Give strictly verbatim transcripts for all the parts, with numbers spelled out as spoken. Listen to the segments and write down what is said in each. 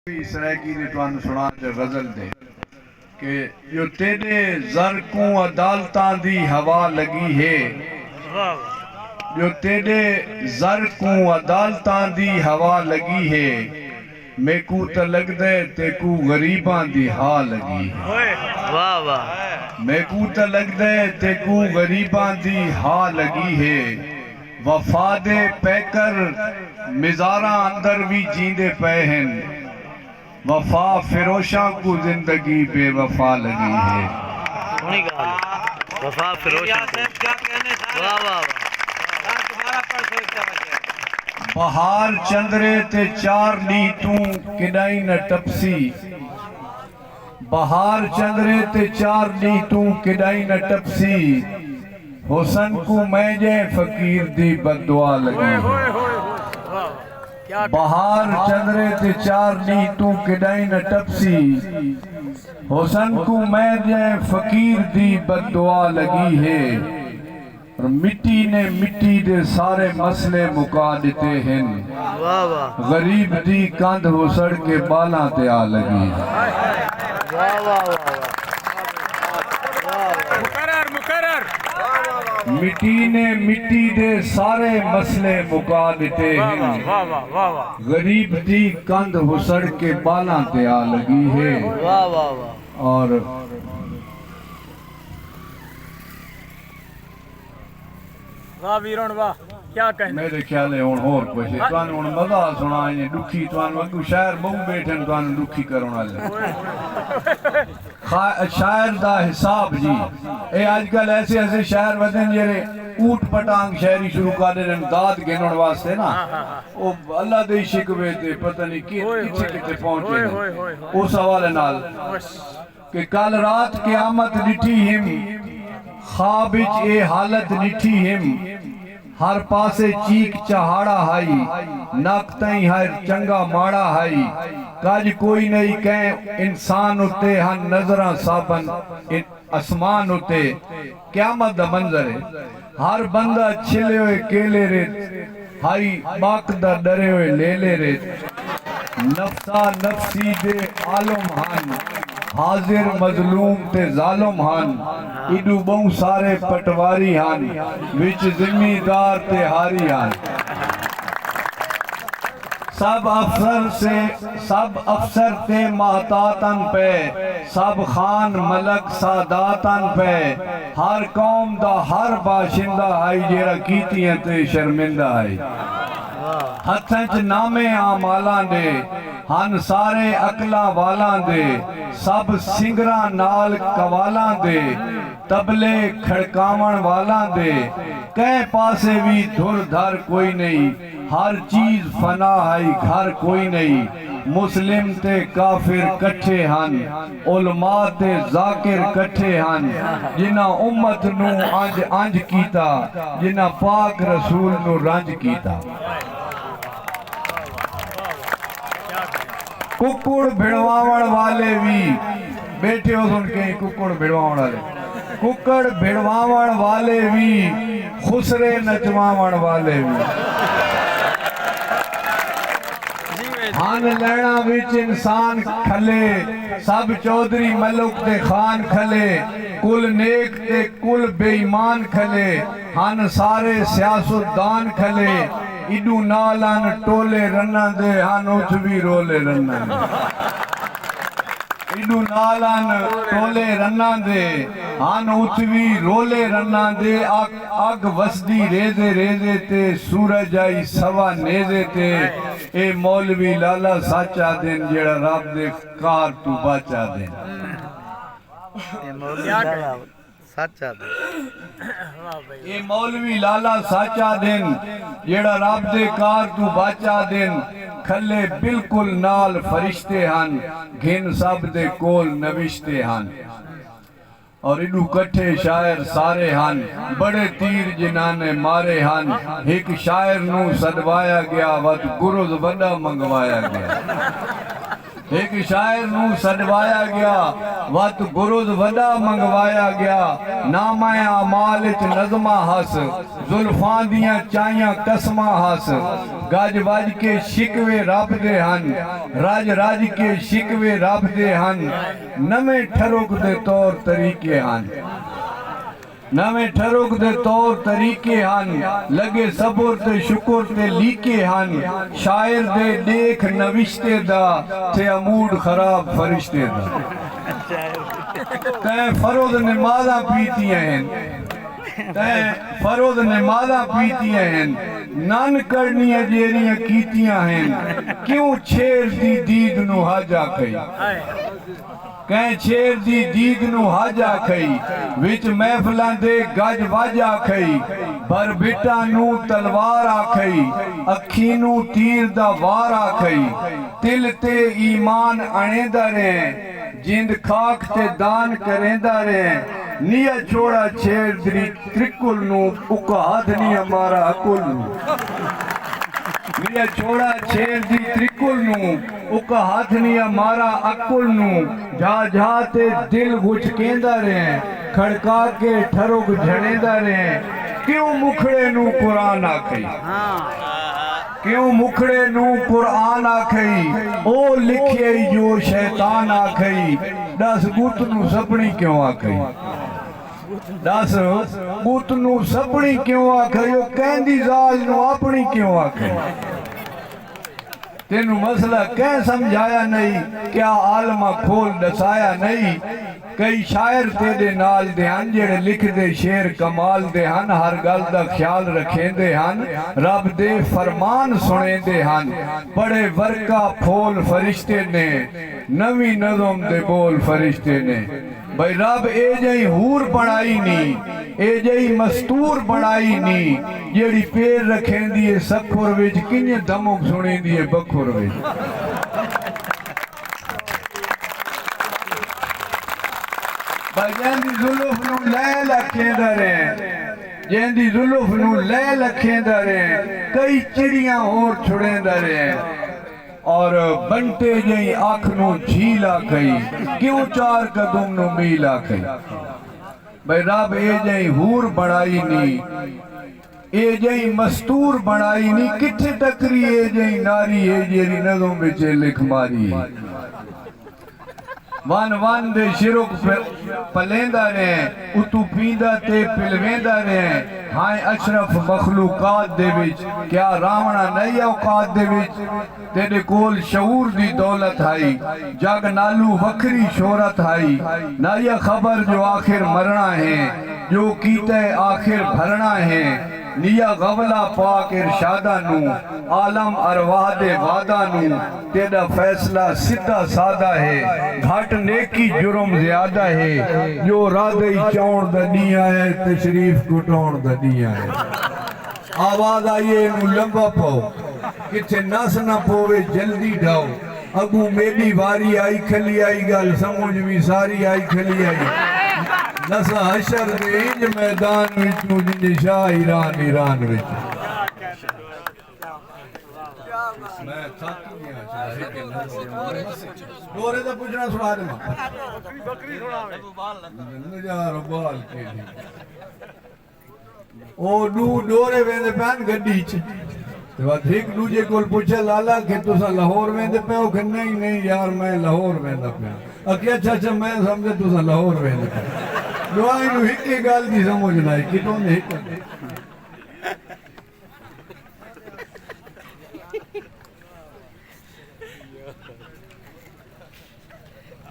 سرائیکی دی تہانوں سݨا تے غزل دے کہ جو تیݙے زر کوں عدالتاں دی ہوا لڳی ہے، جو تیݙے زر کوں عدالتاں دی ہوا لڳی ہے، میکوں تاں لڳدے تیکوں غریباں دی ہا لڳی ہے۔ واہ واہ۔ میکوں تاں لڳدے تیکوں غریباں دی ہا لڳی ہے۔ وفا دے پیکر مزاراں اندر وی جیندے پئے ہن۔ وفا فروشاں کوں زندگی بے وفا لڳی ہے۔ سوہݨی ڳالھ ہے۔ وفا فروشاں کوں۔ واہ واہ واہ۔ بہار چندرے تے چار ݙینہہ توں کݙائیں نہ ٹپسی۔ بہار چندرے تے چار ݙینہہ توں کݙائیں نہ ٹپسی۔ حسن کوں میں جئیں فقیر دی بد دعا لڳی ہے۔ بہار چندرے تے چار ݙینہہ توں کݙائیں نہ ٹپسی۔ حسن کوں میں جئیں فقیر دی بد دعا لڳی ہے۔ اور مٹی نے مٹی دے سارے مسئلے مکا ݙتے ہن۔ واہ واہ۔ غریب دی کندھ ہسڑ کے ٻالاں تے آ لڳی۔ واہ واہ واہ واہ۔ مکرر، مکرر۔ مٹی نے مٹی دے سارے مسئلے مکا ݙتے ہن۔ واہ واہ واہ واہ۔ غریب دی کندھ ہسڑ کے ٻالاں تے آ لڳی ہے۔ واہ واہ واہ۔ اور واہ ویرݨ واہ، کیا کہنے۔ میݙے خیال ہے ہݨ ہور کجھ ہے۔ تہانوں ہݨ مزہ سݨاں، ایں ݙکھی، تہانوں اڳوں شاعر ٻہوں ٻیٹھن، تہانوں ݙکھی کرݨ والے۔ خا-، شاعر دا حساب جی۔ اے اڄ کل ایسے ایسے شاعر ودن جیڑھے اوٹ پٹانگ شاعری شروع کر ݙیندن داد گھنݨ واسطے نا۔ او اللہ دے شکوے تے پتہ نہیں کہ کتھے کتھے پہنچے نے۔ اس حوالے نال کہ کل رات قیامت ݙٹھی ہم، خواب اچ اے حالت ݙٹھی ہم، ہر پاسے چیک چہاڑا ہائی، نک تئیں ہر چنگا ماڑا ہائی، کڄ کوئی نئی کہیں انسان اتے، ہن نظراں سابن اسمان اتے۔ قیامت دا منظر ہے، ہر بندہ چھلے ہوئے کیلے ریت، ہائی ٻک دا ݙرے ہوئے لیلے ریت۔ نفسا نفسی دے عالم ہن، حاضر مظلوم تے ظالم ہن، ایݙو ٻہوں سارے پٹواری ہن، وچ زمیندار تے ہاری ہن۔ سب افسر سے، سب افسر تے محتاطن پئے، سب خان ملک ساداتن پئے، ہر قوم دا ہر باشندہ ہئی جیڑھا کیتیاں تے شرمندہ ہئی۔ ہتھاں اچ نامے اعمالاں دے ہن سارے عقلاں والاں دے، سب سنگراں نال قوالاں دے، طبلے کھڑکاوݨ والاں دے، کہیں پاسے وی دھر دھر کوئی نئی، ہر چیز فنا ہئی، گھر کوئی نئی۔ مسلم تے کافر کٹھے ہن، علماء تے ذاکر کٹھے ہن، جنہاں امت نوں انج انج کیتا، جنہاں پاک رسول نوں رنج کیتا۔ ککڑ بھڑواوݨ والے وی ٻیٹھے ہوسن، کہیں ککڑ بھڑواوݨ والے، ککڑ بھڑواوݨ والے وی، خسرے نچواوݨ والے وی۔ ہن لیناں وچ انسان کھلے، سب چوہدری ملک تے خان کھلے، کل نیک تے کل بے ایمان کھلے، ہن سارے سیاستدان کھلے، ایݙو نال ہن ٹولے رناں دے، ہن اتھ وی رولے رناں دے۔ ایݙو نال ہن ٹولے رناں دے، ہن اتھ وی رولے رناں دے، اڳ، اڳ وسدی ریزے ریزے تے، سورج آئی سوا نیزے تے، اے مولوی لالا سچ آہدن، جیڑھا رب دے قہر توں بچ آہدن۔ اے مولوی لالا سچ آہدن۔ اے مولوی لالا سچ آہدن، جیڑھا رب دے قہر توں بچ آہدن، کھلے بالکل نال فرشتے ہن، گھن سب دے کول نوشتے ہن۔ اور ایݙو کٹھے شاعر سارے ہن، بڑے تیر جنہاں نے مارے ہن، ہک شاعر نوں سݙوایا ڳیا، وت گرز وݙا منگوایا ڳیا۔ ہک شاعر نوں سݙوایا ڳیا، وت گرز وݙا منگوایا ڳیا۔ نامہ اعمال اچ نظماں ہس، زلفاں دیاں چائیاں قسماں ہس، گج وج کے شکوے رب دے ہن، رج رج کے شکوے رب دے ہن، نویں ٹھرک دے طور طریقے ہن۔ نویں ٹھرک دے طور طریقے ہن، لڳے صبر تے شکر تے لیکے ہن، شاعر دے ݙیکھ نوشتے دا، تھیا موڈ خراب فرشتے دا۔ تیں فرض نمازاں پیتیاں ہن، تیں فرض نمازاں پیتیاں ہن، نن کرݨیاں جیڑھیاں کیتیاں ہن، کیوں چھیر دی دید نوں حج آکھئی؟ کہیں چھیر دی دید نوں حج آکھئی، وچ محفلاں دے گج وج آکھئی، بھر بٹاں نوں تلوار آکھئی، اکھیں نوں تیر دا وار آکھئی۔ تل تے ایمان اݨیندا رہیں، جند خاک تے دان کریندا رہیں، نیا چھوڑا چھیر دی ترکل نوں، اکا ہتھ نیا مارا عقل نوں۔ نیا چھوڑا چھیر دی ترکل نوں، اکا ہتھ نیا مارا عقل نوں، جھا جھا تے دل غچکیندا رہیں، کھڑکا کے ٹھرک جھڑیندا رہیں۔ کیوں مکھڑے نوں قرآن آکھئی؟ کیوں مکھڑے نوں قرآن آکھئی؟ او لکھیئی جو شیطان آکھئی۔ ݙس ڳت نوں سپݨی کیوں آکھئی؟ ݙس ڳت نوں سپݨی کیوں آکھئی؟ او کیندی ذال نوں اپݨی کیوں آکھئی؟ تینوں مسئلہ کہیں سمجھایا نئیں؟ کیا عالماں کھول ݙسایا نئیں؟ کئی شاعر تیݙے نال دے ہن، جیڑھے لکھدے شعر کمال دے ہن، ہر ڳل دا خیال رکھیندے ہن، رب دے فرمان سݨیندے ہن، پڑھے ورقہ پھول فرشتے نے، نویں نظم دے ٻول فرشتے نے۔ بھئی رب اے جئیں حور بݨائی نی، اے جئیں مستور بݨائی نی، جیڑھی پیر رکھیندی اے سکھر وچ، کنجے دمک سݨیندی اے بکھر وچ۔ بھئی جیندی زلف نوں لیل اکھیندا رہیں، جیندی زلف نوں لیل اکھیندا رہیں، کئی چڑیاں ہور چھڑیندا رہیں۔ اور بنٹے جئیں اکھ نوں جھیل آکھئی، کیوں چار قدم نوں میل آکھئی؟ بھئی رب اے جئیں حور بݨائی نی، اے جئیں مستور بݨائی نی، کتھے ٹکری اے جئیں ناری اے جیڑھی نظم وچ اے لکھ ماری اے۔ ون ون دے شرک پ-، پلیندا رہیں، اتوں پیندا تے پلویندا رہیں۔ ہائیں اشرف مخلوقات دے وچ، کیا راوݨا نئیں اوقات دے وچ؟ تیݙے کول شعور دی دولت ہئی، جڳ نالوں وکھری شہرت ہئی۔ نہ یا خبر جو آخر مرݨا ہے، جو کیتے آخر بھرݨا ہے۔ نیا غفلہ پاک ارشاداں نوں، عالم ارواح دے وعداں نوں، تیݙا فیصلہ سدھا سادہ ہے، گھٹ نیکی جرم زیادہ ہے، جو رادئی چاوݨ دا ݙینہہ ہے، تشریف کٹاوݨ دا ݙینہہ ہے۔ آواز آئی ہے، اینوں لمبا پاؤ، کتھے نس نہ پووے، جلدی ڈھاؤ۔ اڳوں میݙی واری آئی کھلی آئی، ڳل سمجھ وی ساری آئی کھلی آئی۔ نساں حشر دے انج میدان وچوں، جنجے شاہ ایران ایران وچ۔ میں تھک ڳیا۔ ݙورے دا پچھݨا سݨا ݙیواں۔ یار، بال کے او ݙو ݙورے ویندے پئے ہن گݙی اچ۔ تے وت ہک ݙوجھے کول پچھیا، "لالا، کہ تساں لاہور ویندے پئے ہو؟" کہ "نہیں، نہیں یار، میں لاہور ویندا پیاں۔" آکھیا، "اچھا، اچھا، میں سمجھیا تساں لاہور ویندے پئے ہو۔" ݙوہائیں نوں ہک ہی ڳالھ دی سمجھ نہ آئی، کتوں دے ہک۔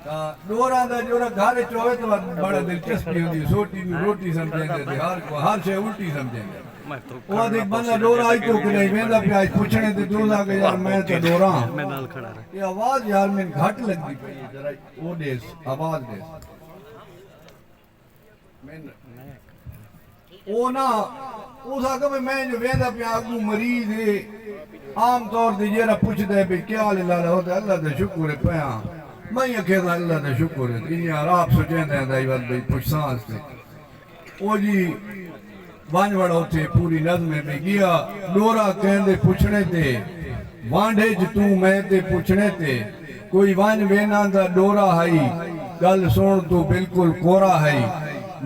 تاں ݙوراں دا جوڑا گھر اچ ہووے تاں بڑا دلچسپی ہوندی ہے۔ سوٹی نوں روٹی سمجھیندے تے ہر کو، ہر شے الٹی سمجھیندے۔ او آہدے، "بندہ ݙورا اچ توں کݙاہیں ویندا پیا، اچ پچھݨے تے ݙوہدا کہ یار میں تاں ݙوراں۔" اے آواز یار مینوں گھٹ لڳدی پئی ہے، ذرا او ݙیس، آواز ݙیس۔ میں او نہ، اس آکھیا بھئی میں جو ویندا پیاں اڳوں مریض ہے، عام طور تے جیڑھا پچھدا ہے بھئی کیا حال ہے لالا، او تے اللہ دا شکر ہے پیاں۔ میں آکھیا تاں اللہ دا شکر ہے، جی یار آپ سوچیندے ہیں دائی وت بھئی پچھساں اس تے۔ او جی ونڄ وڑا اتھے پوری نظم ہے بھئی ڳیا، ݙورا کہیں دے پچھݨے تے، وانڈھے اچ توں میں تے پچھݨے تے، کوئی ونڄ ویناں دا ݙورا ہئی، ڳل سݨ توں بالکل کورا ہئی۔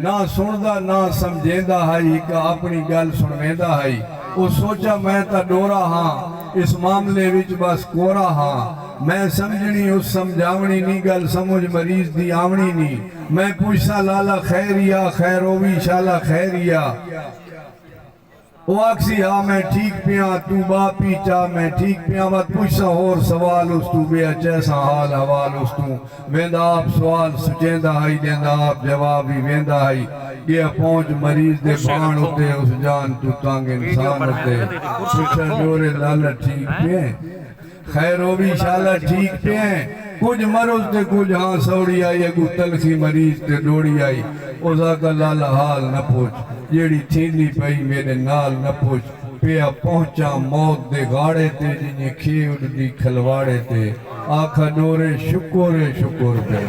نہ سݨدا نہ سمجھیندا ہئی، ہک اپݨی ڳالھ سݨویندا ہئی۔ او سوچا میں تاں ݙورا ہاں، اس معاملے وچ بس کورا ہاں۔ میں سمجھݨی اس سمجھاوݨی نی، ڳالھ سمجھ مریض دی آوݨی نی۔ میں پچھساں لالا خیر یا، خیر ہووی شالا خیر یا۔ او آکھسی ہا میں ٹھیک پیاں، توں ٻاہ پی چا میں ٹھیک پیاں۔ وت پچھساں ہور سوال اس توں، ٻیا چیساں حال حوال اس توں۔ ویندا آپ سوال سچیندا ہئی، ݙیندا آپ جواب وی ویندا ہئی۔ ڳیا پہنچ مریض دے بھاݨ اتے، اس جان توں تنگ انسان اتے۔ پچھا ݙورے لالا ٹھیک پئیں؟ خیر ہووی شالا ٹھیک پئیں؟ کجھ مرض تے کجھ ہاں سوڑی آئی، اڳوں تلخی مریض تے ݙوڑی آئی۔ او ذاکر لالا حال نہ پچھ، جیڑھی تھیندی پئی میݙے نال نہ پچھ۔ پیا پہنچاں موت دے غاڑے تے، جنہیں کھے اݙدی کھلواڑے تے۔ آکھا ݙورے شکر اے شکر پئے۔